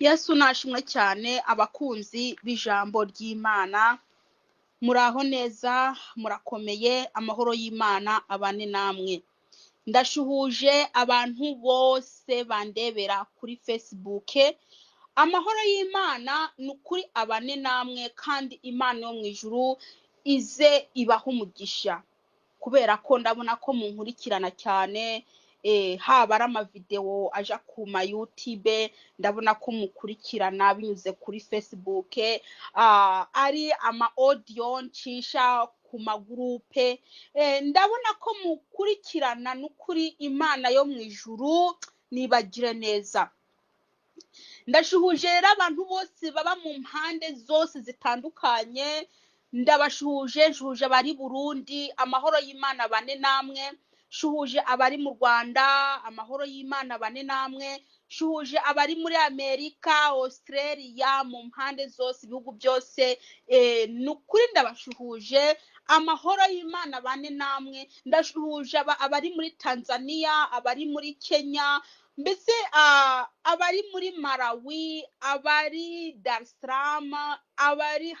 Yesu nashimwe cyane. Abakunzi b'ijambo ry'Imana, muraho neza, murakomeye, amahoro y'Imana abane namwe. Ndashuhuje abantu bose bandebera kuri Facebook. Amahoro y'Imana ni ukuri abane namwe, kandi Imana yo mu ijuru ize ibahe umugisha, kubera ko ndabona ko munkurikirana cyane, haba ari amavidewo aja ku ma YouTube, ndabona ko mukurikirana binyuze kuri Facebook, ari ama audio ncisha ku magurupe, ndabona ko mukurikirana. N'ukuri Imana yo mu ijuru nibagire neza. Ndashuhuje rero abantu bose baba mu mpande zose zitandukanye, ndabashuhuje. Nshuhuje abari Burundi, amahoro y'Imana bane namwe. Shuhuje abari mu Rwanda, amahoro y'Imana bane namwe. Shuhuje abari muri Amerika, Australia, mu mpande zose, ibihugu byose, ni ukuri ndabashuhuje, amahoro y'Imana bane namwe. Ndashuhuje abari muri Tanzania, abari muri Kenya, mbese abari muri Malawi, abari Dar es Salaam, abari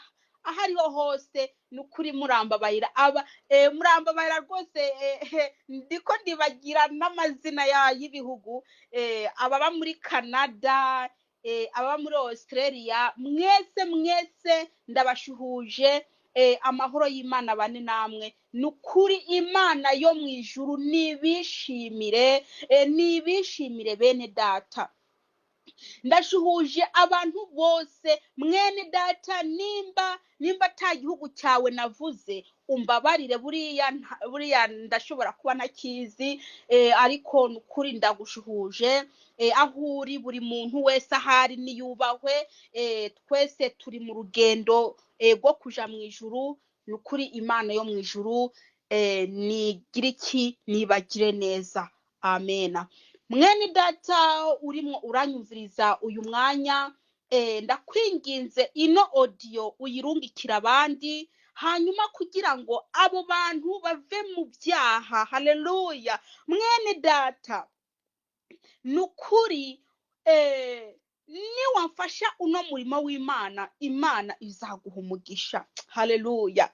aho ariho hose, ni ukuri murambabarira, aba murambabarira rwose, ndiko ndibagira n'amazina y'ibihugu, ababa muri Canada, ababa muri Australia, mwese mwese ndabashuhuje, amahoro y'Imana bane namwe. Ni ukuri Imana yo mu ijuru nibishimire, nibishimire bene data. Ndashuhuje abantu bose mwene data, nimba ata gihugu cyawe navuze umbabarire, buriya ndashobora kuba ntakizi, ariko ni ukuri ndagushuhuje, aho uri, buri muntu wese ahari niyubahwe, twese turi mu rugendo rwo kuja mu ijuru. Ni ukuri Imana yo mu ijuru nigire iki, nibagire neza. Amena. Mwene data urimo uranyumviriza uyu mwanya, ndakwinginze ino audio uyirungikira abandi, hanyuma kugira ngo abo bantu bave mu byaha. Haleluya. Mwene data, ni ukuri niwamfasha uno murimo w'Imana, Imana izaguha umugisha. Haleluya.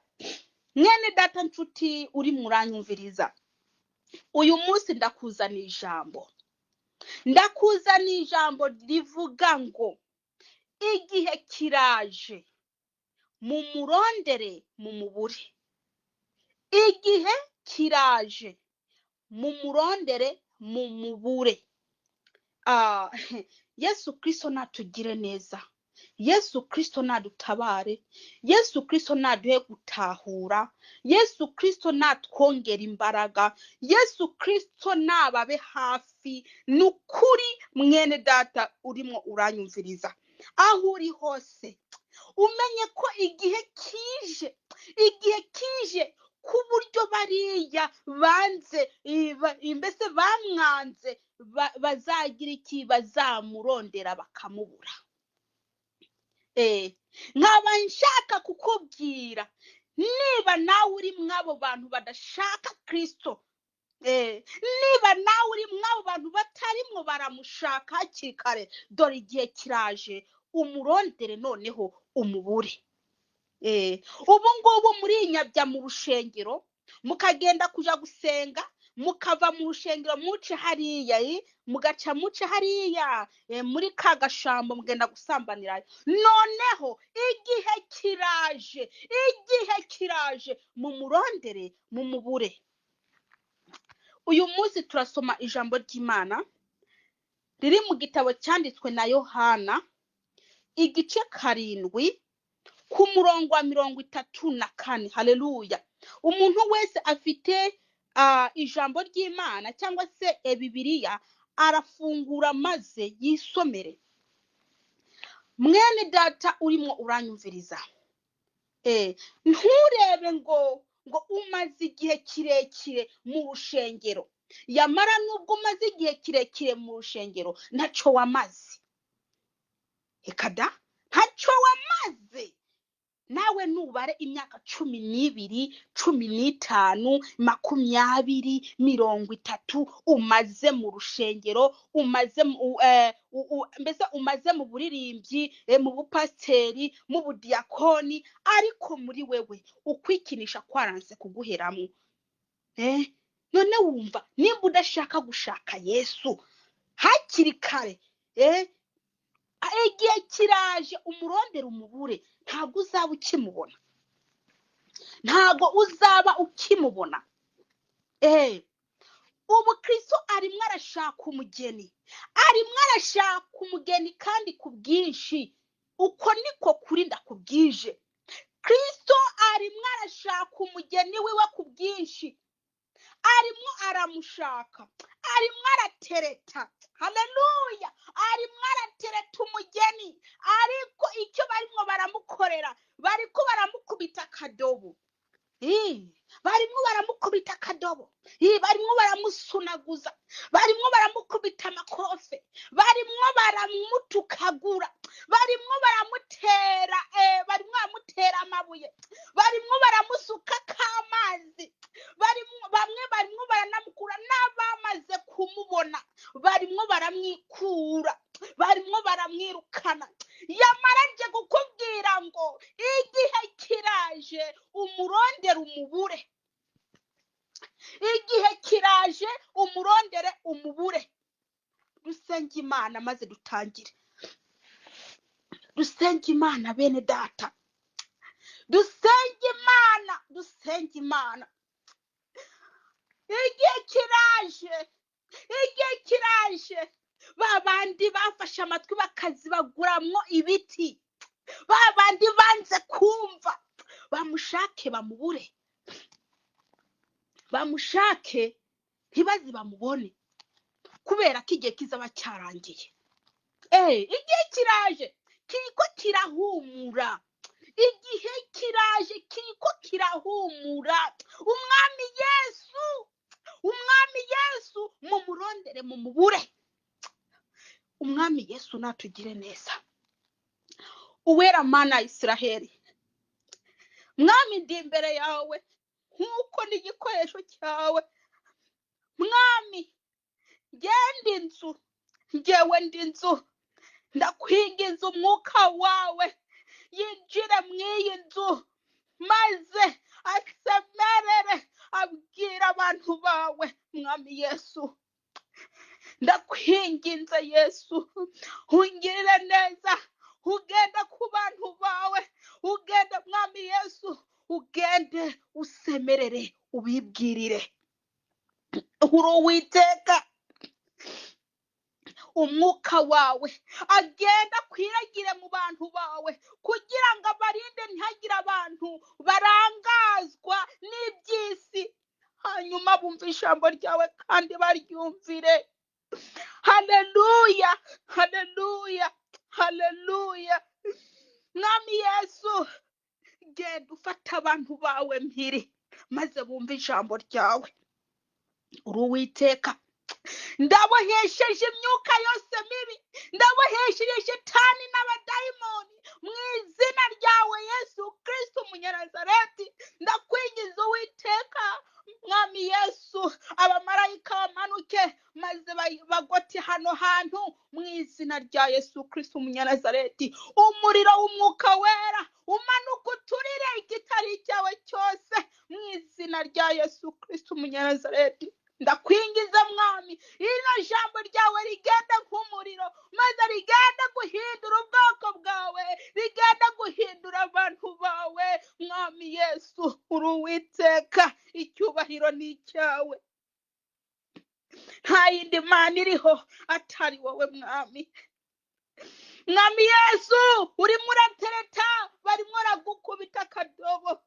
Mwene data nshuti urimo uranyumviriza uyu munsi, ndakuzaniye ijambo, ndakuzaniye ijambo rivuga ngo igihe kiraje mumurondere mumubure. Igihe kiraje mumurondere mumubure. Yesu Kristo natugire neza, Yesu Kristo nadutabare, Yesu Kristo naduhe gutahura, Yesu Kristo natwongera imbaraga, Yesu Kristo nababe hafi. Ni ukuri mwene data urimo uranyumviriza aho uri hose, umenye ko igihe kije, igihe kije ku buryo bariya banze, mbese bamwanze, bazagira iki, bazamurondera bakamubura. Nkaba nshaka kukubwira, niba nawe uri mw'abo bantu badashaka Kristo, niba nawe uri mw'abo bantu batarimwo baramushaka hakiri kare, dore igihe kiraje umurondere noneho umubure. Ubu ngubu murinyabya mu rushengero, mukagenda kuja gusenga, mukava mu rushengero muce hariya, mugaca muce hariya, muri ka gashambo mugenda gusambanirayo. Noneho igihe kiraje, igihe kiraje mumurondere mumubure. Uyu munsi turasoma ijambo ry'Imana riri mu gitabo cyanditswe na Yohana igice 7 ku murongo wa 34. Haleluya. Umuntu wese afite ijambo ry'Imana cyangwa se Bibiliya arafungura maze yisomere. Mwene data urimo uranyumviriza, nturebe ngo umaze igihe kirekire mu rushengero, yamara nubwo umaze igihe kirekire mu rushengero ntacyo wamaze. Reka da, ntacyo wamaze. Nawe nubare imyaka 12, 15, 20, 30 umaze mu rushengero, umaze mbese umaze mu buririmbyi, mu bupasiteri, mu budiyakoni, ariko muri wewe ukwikinisha kwaranse kuguheramo. None wumva nimba udashaka gushaka Yesu hakiri kare, igihe kiraje umurondera umubure, ntabwo uzaba ukimubona, ntabwo uzaba ukimubona. Ubu Kristo arimo arashaka umugeni, arimo arashaka umugeni kandi ku bwinshi. Uko niko kuri ndakubwije. Kristo arimo arashaka umugeni wiwe ku bwinshi, arimo aramushaka, arimo aratereta. Haleluya! Arimo aratereta umugeni, ariko icyo barimo baramukorera, bariko baramukubita akadobo. Barimo baramukubita akadobo, barimo baramusunaguza, barimo baramukubita amakofe, barimo baramutukagura, barimo baramutera, barimo baramutera amabuye, barimo baramusuka k'amazi, bamwe barimo baranamukura, n'abamaze kumubona barimo baramwikura, barimo baramwirukana. Yamara nje kukubwira ngo igihe kiraje umurondere umubure, igihe kiraje umurondere umubure. Dusenge Imana maze dutangire. Dusenge Imana bene data, dusenge Imana, dusenge Imana. Igihe kiraje, igihe kiraje. Babandi bafashe amatwi bakazibaguramwo ibiti, babandi banze kumva, bamushake bamubure, bamushake ntibazi bamubone, kubera ko igihe kizaba cyarangiye. Igihe kiraje kiriko kirahumura, igihe kiraje kiriko kirahumura. Umwami Yesu, Umwami Yesu mumurondere mumubure. Umwami Yesu natugire neza. Uwera Mana ya Israheli, Mwami ndi imbere yawe nkuko n'igikoresho cyawe. Mwami ngende inzu, ngewe ndi inzu, ndakwinginze umwuka wawe yinjire mw'iyi nzu, maze asemerere abwira abantu bawe. Mwami Yesu ndakwinginze Yesu, ungirire neza, ugende ku bantu bawe, ugende Mwami Yesu, ugende usemerere ubibwirire. Uri Uwiteka, umwuka wawe agenda akwiragire mu bantu bawe, kugira ngo abarinde ntihagire abantu barangazwa n'iby'isi, hanyuma bumve ijambo ryawe kandi baryumvire. Haleluya, haleluya, haleluya. Mwami Yesu, genda ufata abantu bawe mpiri, maze bumve ijambo ryawe. Uri Uwiteka, ndabohesheje imyuka yose mibi, ndabohesheje shitani n'abadayimoni mu izina ryawe Yesu Kristo Umunyanazareti. Ndakwingiza Uwiteka Mwami Yesu, abamarayika bamanuke maze bagote hano hantu mu izina rya Yesu Kristo Umunyanazareti. Umuriro w'umwuka wera umanuka uturire igitari cyawe cyose mu izina rya Yesu Kristo Umunyanazareti. Ndakwingiza Mwami, ino jambo ryawe rigenda nk'umuriro, maze rigenda guhindura ubwoko bwawe, rigenda guhindura abantu bawe. Mwami Yesu, uri Uwiteka, icyubahiro ni icyawe. Nta yindi Mana iriho atari wowe Mwami. Mwami Yesu, urimo uratereta, barimo baragukubita akadobo.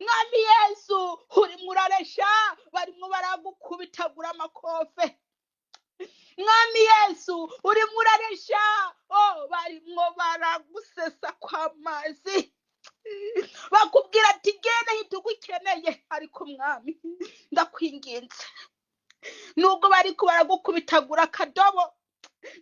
Mwami Yesu, urimo uraresha, barimo baragukubitagura amakofe. Mwami Yesu, urimo uraresha, barimo baragusesa kw'amazi, bakubwira ati genda hita ugukeneye. Ariko Mwami ndakwinginze, nubwo bariko baragukubitagura akadobo,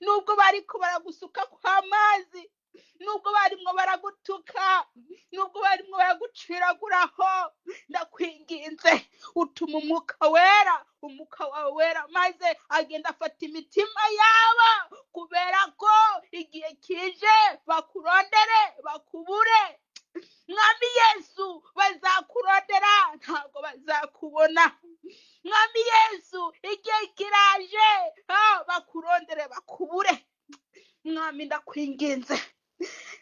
nubwo bariko baragusuka kw'amazi, Nubwo barimo baragutuka, nubwo barimo baraguciraguraho, ndakwinginze utuma umwuka wera, umwuka wawe wera, maze agenda afata imitima yabo, kubera ko igihe kije bakurondere bakubure. Mwami Yesu, bazakurondera ntabwo bazakubona. Mwami Yesu, igihe kiraje bakurondere bakubure. Mwami, ndakwinginze,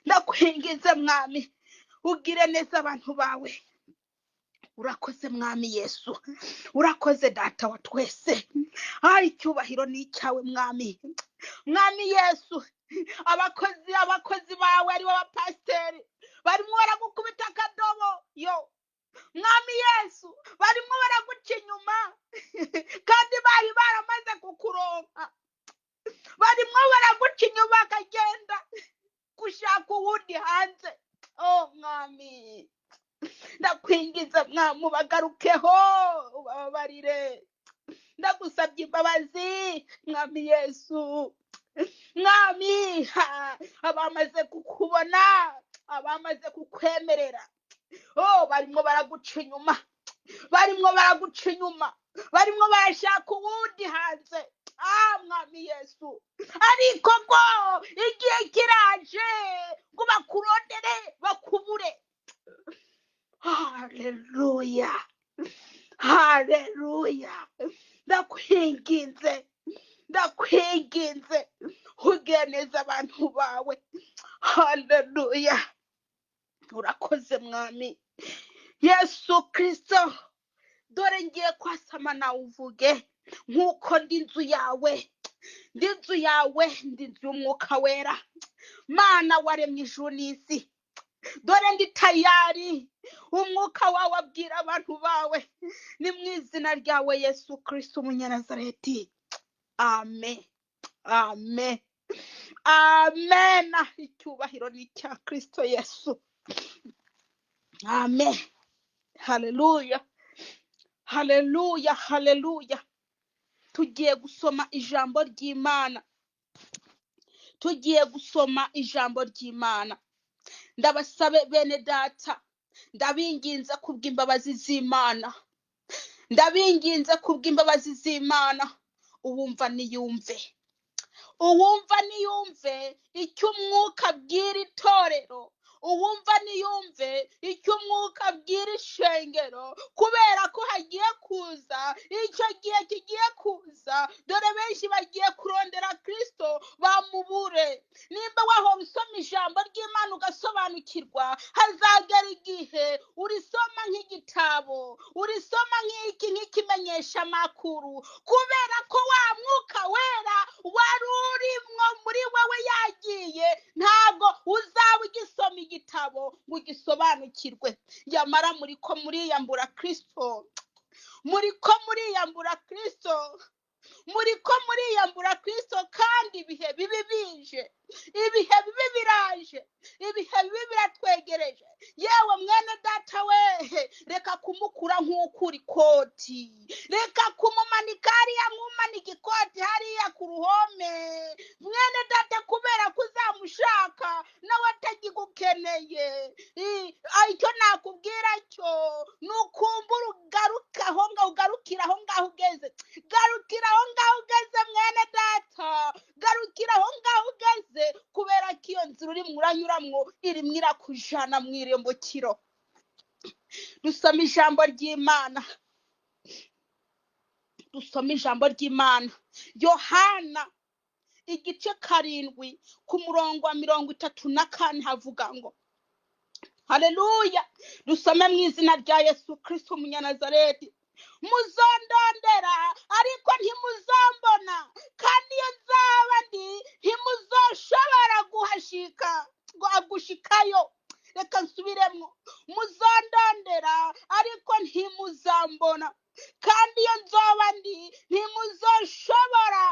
ndakwinginze Mwami, ugire neza abantu bawe. Urakoze Mwami Yesu, urakoze Data wa twese. Icyubahiro ni icyawe Mwami. Mwami Yesu, abakozi bawe aribo bapasiteri barimo baragukubita akadobo yo. Mwami Yesu, barimo baraguca inyuma kandi bari baramaze kukuronka, barimo baraguca inyuma bakagenda gushaka uwundi hanze. Oh Mwami, ndakwingiza Mwami, ubagarukeho ubababarire. Ndagusabye imbabazi Mwami Yesu. Mwami, abamaze kukubona, abamaze kukwemerera, oh barimo baraguca inyuma, barimo baraguca inyuma, barimo barashaka uwundi hanze. Mwami Yesu, ariko ngo igihe kiraje ngo bakurondere bakubure. Haleluya, haleluya. Ndakwinginze, ndakwinginze ugire neza abantu bawe. Haleluya, urakoze Mwami Yesu Kristo. Dore ngiye kwasama nawe uvuge, nk'uko ndi inzu yawe, ndi inzu yawe, ndi inzu y'umwuka wera. Mana waremye ijuru n'isi, dore ndi tayari. Umwuka wawe abwira abantu bawe, ni mu izina ryawe Yesu Kristo Umunyanazareti. Amen, amen, amen. Icyubahiro ni icya Kristo Yesu. Amen. Haleluya, haleluya, haleluya. Tugiye gusoma ijambo ry'Imana, tugiye gusoma ijambo ry'Imana. Ndabasabe bene data, ndabinginze kubw'imbabazi z'Imana, ndabinginze kubw'imbabazi z'Imana. Uwumva niyumve, uwumva niyumve icyo umwuka abwira itorero, uwumva niyumve icyo umwuka abwira ishengero, kubera ko hagiye kuza icyo gihe kigiye kuza. Dore benshi bagiye kurondera Kristo bamubure. Nimba wahora usoma ijambo ry'Imana ugasobanukirwa, hazagera igihe urisoma nk'igitabo, urisoma nk'iki, nk'ikimenyesha makuru, kubera ko wa mwuka wera wari urimwo muri wewe yagiye, ntabwo uzaba ugisoma igitabo ngo ugisobanukirwe. Yamara muriko muriyambura Kristo, muriko muriyambura Kristo, muriko muriyambura Kristo. Kandi ibihe bibi bije, ibihe bibi biraje, ibihe bibi biratwegereje. Yewe mwene data we, reka kumukura nk'ukura ikoti, reka kumumanika hariya nk'umanika ikoti hariya ku ruhome. Mwene data, kubera ko uzamushaka nawe atagigukeneye. Icyo nakubwira cyo ni ukumbura ugaruka aho ngaho, ugarukira aho ngaho ugeze, garukira aho ngaho ugeze mwene data, garukira aho ngaho ugeze, kubera ko iyo nzira urimo uranyuramwo irimo irakujana mu irembukiro. Dusome ijambo ry'Imana, dusome ijambo ry'Imana. Yohana igice 7 ku murongo wa 34 havuga ngo, haleluya. Dusome mu izina rya Yesu Kristo Umunyanazareti. Muzondondera ariko ntimuzambona, kandi iyo nzaba ndi ntimuzoshobora guhashika, gushikayo. Reka nsubiremo, muzondondera ariko ntimuzambona, kandi iyo nzoba ndi ntimuzoshobora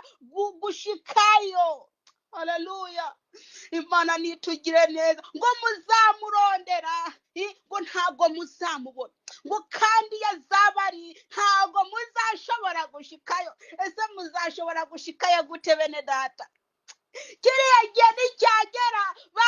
gushikayo. Haleluya. Imana nitugire neza. Ngo muzamurondera, ngo ntabwo muzamubona, ngo kandi yazaba ari ntabwo muzashobora gushikayo. Ese muzashobora gushikayo gute bene data? Kiriya gihe nicyagera, ba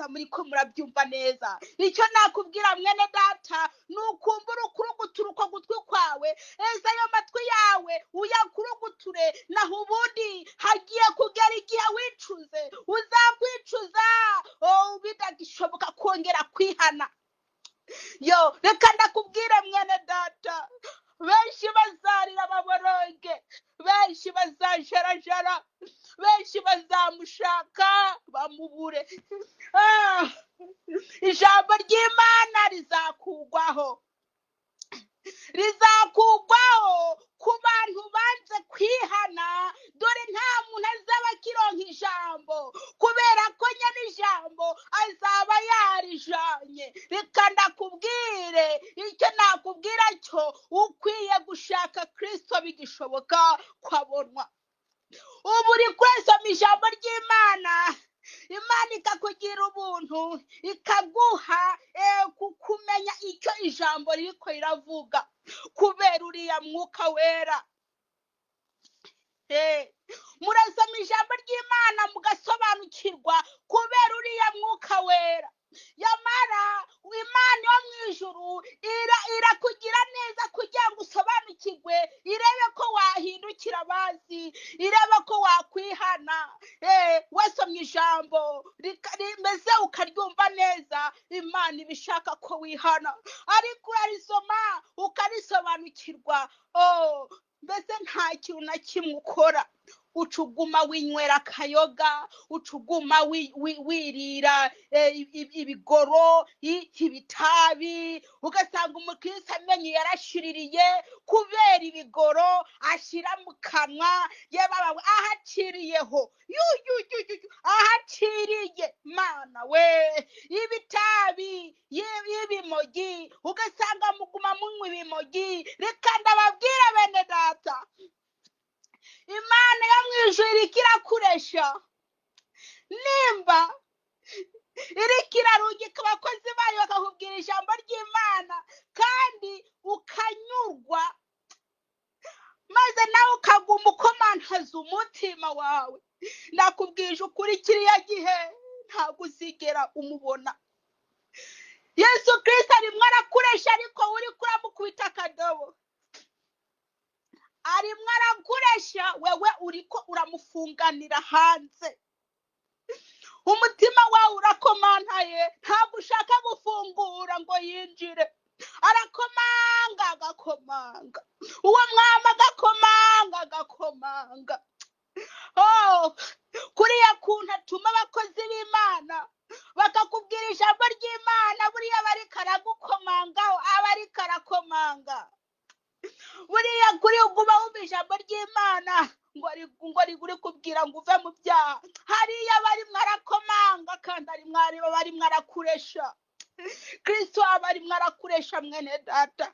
nimba muri ko murabyumva neza. Icyo nakubwira mwene data ni ukumbura ukurugutura uko gutwi kwawe, ese ayo matwi yawe uyakuruguture, naho ubundi hagiye kugera igihe wicuze, uzakwicuza bidagishoboka kongera kwihana. Yo reka ndakubwira mwene data, benshi bazarira baboronge, benshi bazajarajara, benshi bazamushaka bamubure. Ijambo ry'Imana rizakugwaho, rizakugwaho ku bantu banze kwihana. Dore nta muntu azaba akironka ijambo, kubera ko nyene ijambo azaba yarijanye. Reka ndakubwire, icyo nakubwira cyo, ukwiye gushaka Kristo bigishoboka kwabonwa. Ubu uri kwesoma ijambo ry'Imana, Imana ikakugira ubuntu, ikaguha kumenya icyo ijambo ririko riravuga, kubera uriya mwuka wera. Murasoma ijambo ry'Imana mugasobanukirwa kubera uriya mwuka wera. Yamara Imana yo mu ijuru irakugira neza kugira ngo usobanukirwe, irebe ko wahindukira abazi, irebe ko wakwihana. Wasomye ijambo rimeze ukaryumva neza, Imana ibishaka ko wihana, ariko urarisoma ukarisobanukirwa, mbese nta kintu na kimwe ukora. Ucuguma winywera akayoga, ucuguma wirira ibigoro, ibitabi, ugasanga umukristo amenyo yarashiririye kubera ibigoro ashira mu kanwa, yebabawe ahaciriyeho, ahaciriye mana we, ibitabi, ibimogi, ugasanga muguma munywa ibimogi. Reka ndababwira bene data, Imana yo mu ijuru iriko irakuresha, nimba iriko irarungika abakozi bayo bakakubwira ijambo ry'Imana kandi ukanyurwa, maze nawe ukaguma ukomantaza umutima wawe, nakubwije ukuri kiriya gihe ntabwo uzigera umubona. Yesu Kristo arimwo arakuresha, ariko uriko uramukubita akadobo. Arimwo arakuresha, wewe uriko uramufunganira hanze. Umutima wawe urakomantaye, ntabwo ushaka gufungura ngo yinjire. Arakomanga agakomanga, uwo mwami agakomanga agakomanga. Kuriya kuntu atuma abakozi b'Imana bakakubwira ijambo ry'Imana, buriya bariko aragukomangaho, aba ariko arakomanga. Buriya kuri uguma wumva ijambo ry'Imana ngo riguri kubwira ngo uve mu byaha, hariya barimwo arakomanga, kandi barimwo arakuresha. Kristo aba arimwo arakuresha mwene data.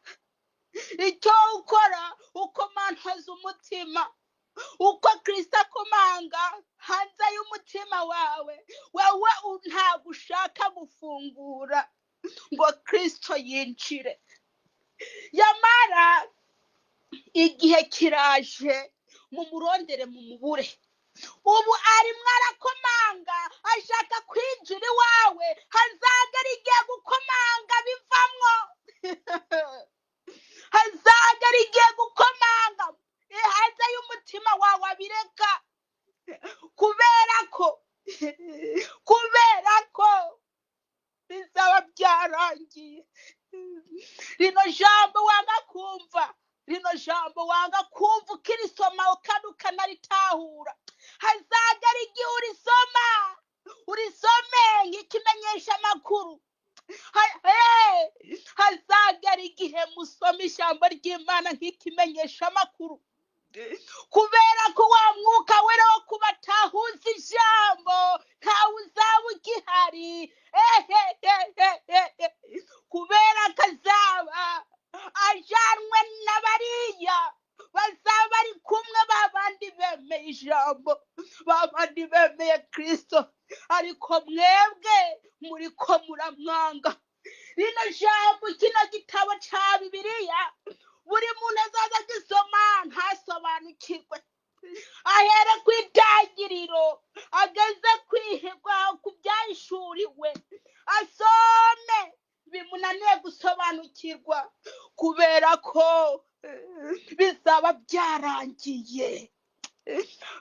Icyo ukora ukomantaza umutima, uko Kristo akomanga hanze y'umutima wawe, wewe ntabwo ushaka gufungura ngo Kristo yinjire. Yamara igihe kiraje, mumurondere mumubure. Ubu arimwo arakomanga, ashaka kwinjira iwawe, hazagera igihe gukomanga bivamwo. Hazagera igihe gukomanga hanze y'umutima wawe abireka, kubera ko bizaba byarangiye. Rino jambo wanga kumva, rino jambo wanga kumva ukirisoma kandi ukanaritahura, hazagera igihe urisoma, urisome nk'ikimenyesha amakuru. Hazagera igihe musoma ijambo ry'Imana nk'ikimenyesha amakuru, kubera ko wa mwuka wera wo kubatahuza ijambo ntawe uzaba ugihari. Kubera kazaba ajanwe na bariya bazaba bari kumwe, babandi bemeye ijambo, babandi bemeye Kristo, ariko mwebwe muriko muramwanga. Rino jambo, kino gitabo ca Bibiliya, buri muntu azaza agisoma ntasobanukirwe. Ahere ku itangiriro ageze kwihigwa ku byahishuriwe, asome bimunaniye gusobanukirwa, kubera ko bizaba byarangiye,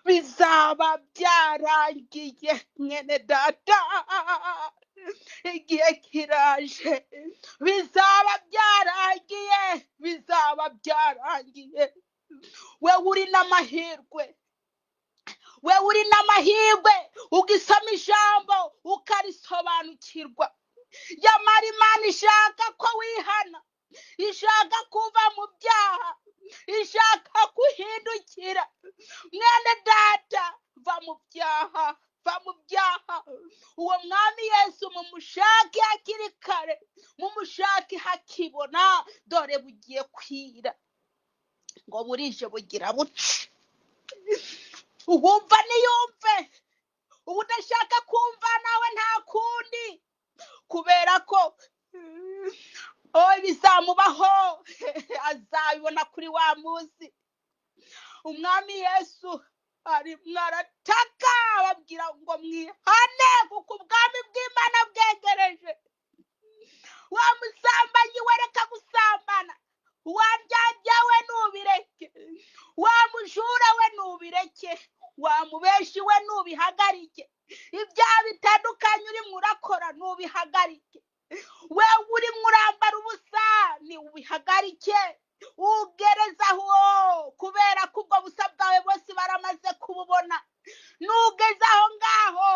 bizaba byarangiye. Mwene data, igihe kiraje, bizaba byarangiye, bizaba byarangiye. We uri n'amahirwe, we uri n'amahirwe ugisoma ijambo ukarisobanukirwa. Yamara Imana ishaka ko wihana, ishaka kuva mu byaha, ishaka kuhindukira. Mwene data, va mu byaha, va mu byaha. Uwo mwami Yesu mumushake hakiri kare, mumushake hakibona, dore bugiye kwira, ngo burije bugira buce. Uwumva niyumve, udashaka kumva nawe nta kundi, kubera ko bizamubaho, azabibona kuri wa munsi. Umwami Yesu ari mwarataka ababwira ngo mwihane, kuko ubwami bw'Imana bwegereje. Wa musambanyi we, reka gusambana. Wa ndyarya we, nubireke. Wa mujura we, nubireke. Wa mubeshi we, nubihagarike. Ibyaha bitandukanye urimo urakora nubihagarike. Wewe urimo urambara ubusa ni ubihagarike, ugereze aho, kubera ko ubwo busa bwawe bose baramaze kububona. Nugeze aho ngaho,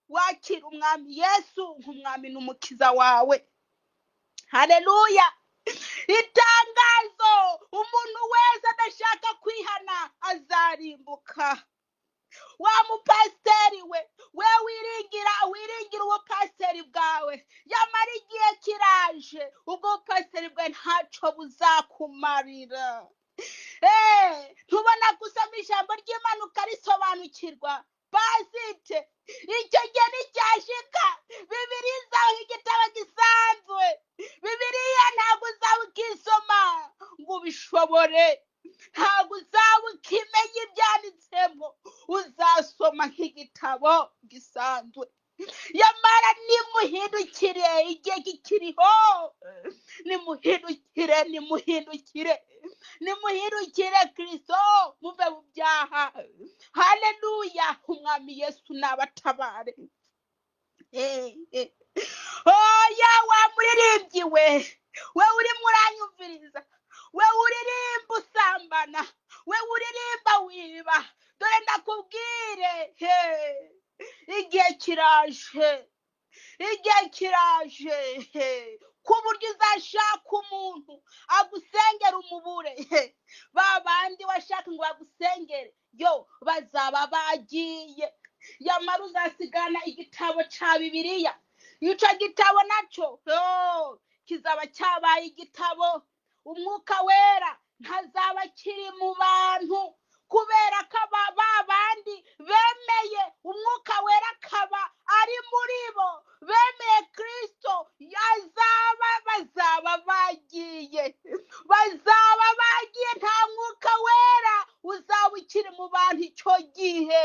wakira umwami Yesu nk'umwami n'umukiza wawe. Haleluya! Itangazo, umuntu wese adashaka kwihana azarimbuka. Wa mupasiteri we, we wiringira ubupasiteri bwawe, yamara igihe kiraje ubwo bupasiteri bwawe ntacyo buzakumarira. Ntubona gusoma ijambo ry'Imana ukarisobanukirwa, basite icyo gihe nticyashika. Bibiliya izaho igitabo gisanzwe, Bibiliya ntabwo uzaba ukisoma ngo ubishobore, ntabwo uzaba ukimenya ibyanditsemo, uzasoma nk'igitabo gisanzwe. Yamara nimuhindukire, igihe kikiriho, nimuhindukire, nimuhindukire, nimuhindukire Kristo, muve mu byaha. Haleluya! Umwami Yesu nabatabare. Oya, wa muririmbyi we, we urimo uranyumviriza, we uririmba usambana, we uririmba wiba, dore ndakubwire, igihe kiraje, igihe kiraje ku buryo uzashaka umuntu agusengera umubure. Ba bandi washaka ngo bagusengere, yo bazaba bagiye. Yamara uzasigana igitabo cya Bibiliya. Icyo gitabo nacyo kizaba cyabaye igitabo. Umwuka wera ntazaba akiri mu bantu, kubera ko ba bandi bemeye umwuka wera akaba ari muri bo, bemeye Kristo, yazaba bazaba bagiye, bazaba bagiye. Nta mwuka wera uzaba ukiri mu bantu icyo gihe.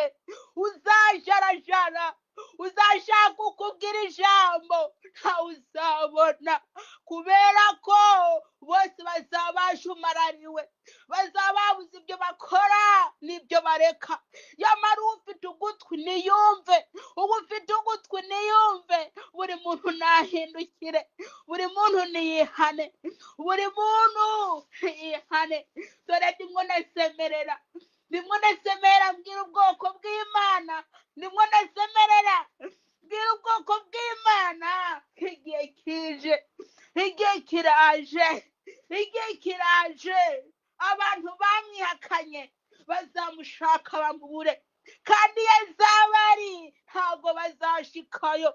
Uzajarajara, uzashaka ukubwira ijambo ntawe uzabona, kubera ko bose bazaba bajumarariwe, bazaba babuze ibyo bakora n'ibyo bareka. Yamara ufite ugutwi niyumve, ufite ugutwi niyumve. Buri muntu nahindukire, buri muntu niyihane, buri muntu yihane. Dore ndimwo ndasemerera, ndimwo ndasemerera mbwira ubwoko bw'Imana, ndimwo ndasemerera mbwira ubwoko bw'Imana. Igihe kije, igihe kiraje, igihe kiraje. Abantu bamwihakanye bazamushaka bamubure, kandi iyo azaba ari ntabwo bazashikayo.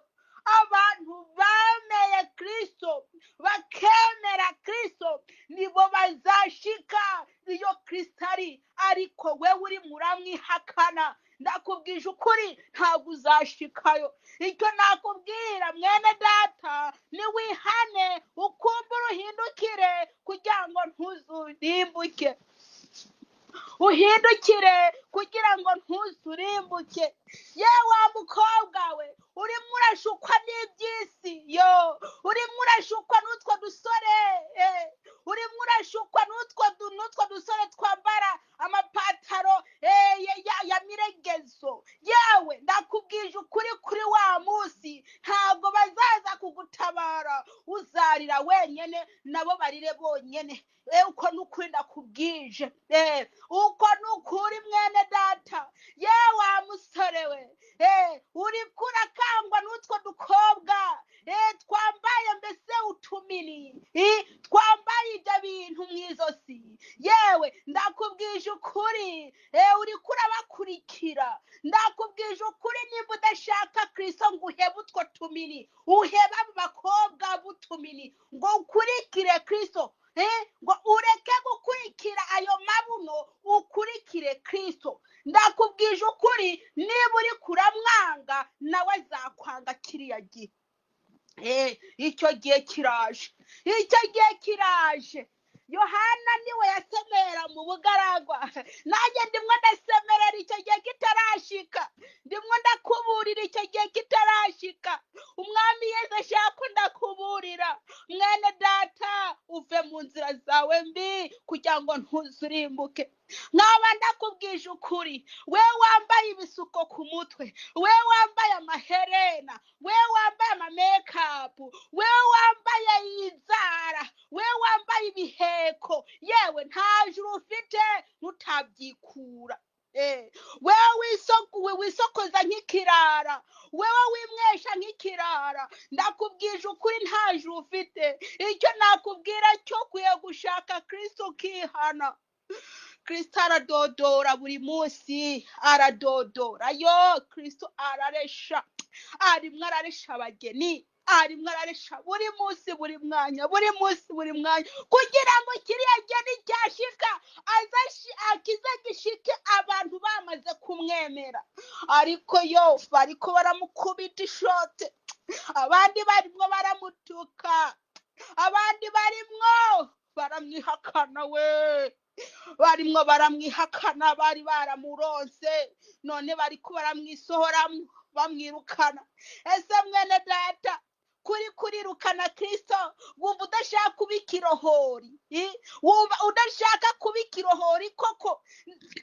Abantu bemeye Kristo, bakemera Kristo, nibo bazashika iyo Kristo ari. Ariko wewe urimo uramwihakana, ndakubwije ukuri ntabwo uzashikayo. Icyo nakubwira mwene data, ni wihane ukumva uruhindukire, kugira ngo ntuzurimbuke. Uhindukire kugira ngo ntuzurimbuke. Ye wa mukobwa we, urimo urashukwa n'iby'isi, yo urimo urashukwa n'utwo dusore, urimo urashukwa n'utwo dusore twambara amapataro ya miregezo. Yewe ndakubwije ukuri, kuri wa munsi ntabwo bazaza kugutabara, uzarira wenyine nabo barire bonyine. Uko nukuri ndakubwije, uko nukuri mwene data. Ye wa musore we, uri kurakangwa n'utwo dukobwa twambaye mbese utumini, twambaye ibyo bintu mu izosi. Yewe ndakubwije ukuri, uri kurabakurikira. Ndakubwije ukuri, nimba udashaka Kristo ngo uhebe utwo tumini, uhebe abo bakobwa b'utumini, ngo ukurikire Kristo, ngo ureke gukurikira ayo mabuno, ukurikire Kristo. Ndakubwije ukuri, niba uri kuramwanga nawe azakwanga kiriya gihe. Icyo gihe kiraje, icyo gihe kiraje. Yohana niwe yasemera mu bugaragwa, nanjye ndimwo ndasemerera icyo gihe kitarashika, ndimwo ndakuburira icyo gihe kitarashika. Umwami Yesu ashaka ko ndakuburira, mwene data, uve mu nzira zawe mbi kugira ngo ntuzurimbuke. Nkaba ndakubwije ukuri, we wambaye ibisuko ku mutwe, we wambaye amaherena, we wambaye amamekapu, we wambaye inzara, we wambaye ibiheko, yewe nta juru ufite nutabyikura. Wewe wisokoza nk'ikirara, wewe wimwesha nk'ikirara, ndakubwije ukuri nta juru ufite. Icyo nakubwira cyo ukwiye gushaka Kristo ukihana. Kristo aradodora buri munsi, aradodora. Yo Kristo araresha, arimwo araresha abageni, arimwo araresha buri munsi, buri mwanya, buri munsi, buri mwanya, kugira ngo kiriya geni cyashika akize gishike abantu bamaze kumwemera. Ariko yo bariko baramukubita ishote, abandi barimwo baramutuka, abandi barimwo baramwihakana, we barimwo baramwihakana, bari baramuronse none bariko baramwisohoramo bamwirukana. Ese mwene data, kuri kurirukana Kristo, wumva udashaka kuba ikirohori, wumva udashaka kuba ikirohori koko?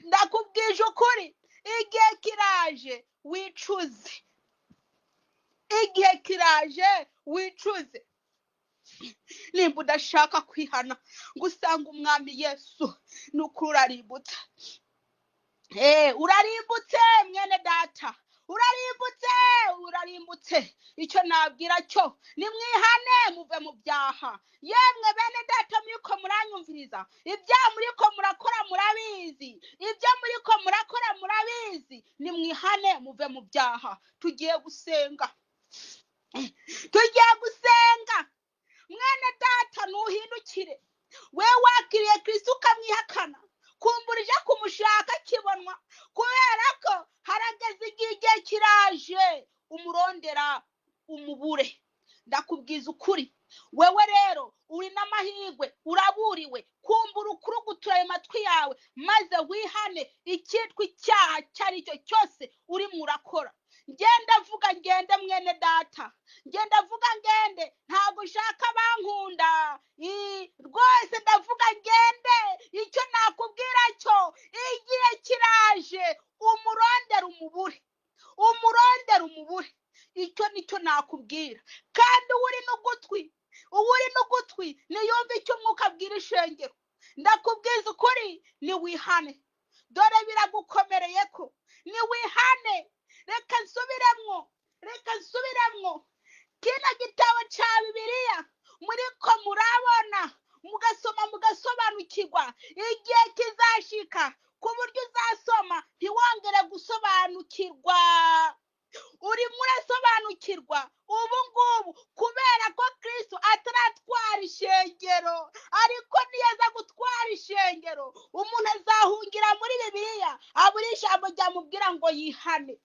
Ndakubwije ukuri, igihe kiraje wicuze, igihe kiraje wicuze. Nimba udashaka kwihana ngo usange Umwami Yesu, nukuri urarimbutse. Urarimbutse mwene data, urarimbutse, urarimbutse. Icyo nabwira cyo, nimwihane muve mu byaha. Yemwe bene data, muriko muranyumviriza, ibyaha muriko murakora murabizi, ibyo muriko murakora murabizi. Nimwihane muve mu byaha. Tugiye gusenga, tugiye gusenga. Mwene data, nuhindukire. We wakiriye Kristo ukamwihakana, kumbura uje kumushaka kibonwa, kubera ko harageze igihe kiraje umurondera umubure. Ndakubwiza ukuri, wewe rero uri n'amahirwe, uraburiwe. Kumbura ukurugutura ayo matwi yawe, maze wihane icyitwa icyaha icyo ari cyo cyose urimo urakora. Ngenda vuga ngende mwene data, ngenda vuga ngende, ntabwo ushaka bankunda rwose, ndavuga ngende. Icyo nakubwira cyo, igihe kiraje umurondera umubure, umurondera umubure. Icyo nicyo nakubwira. Kandi uri n'ugutwi, uri n'ugutwi niyumve icyo Umwuka abwira ishengero. Ndakubwiza ukuri, niwihane. Dore biragukomereye ko niwihane. Reka nsubiremwo, reka nsubiremwo. Kino gitabo cya Bibiliya muriko murabona, mugasoma mugasobanukirwa. Igihe kizashika ku buryo uzasoma ntiwongere gusobanukirwa. Urimo urasobanukirwa ubu ngubu kubera ko Kristo ataratwara ishengero. Ariko niyaza gutwara ishengero, umuntu azahungira muri Bibiliya abura ijambo ryamubwira ngo yihane.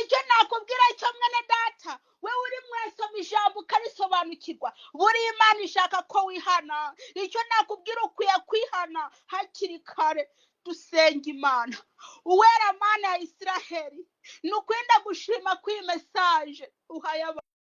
Icyo nakubwira cyo mwene data, wewe urimo urasoma ijambo ukarisobanukirwa. gusobanukirwa. Buriya Imana ishaka ko wihana. Icyo nakubwira, ukwiye kwihana hakiri kare. Dusenga Imana. Uwera, Mana ya Isiraheli, ni ukwenda gushima kw'iyi message uhaye abantu.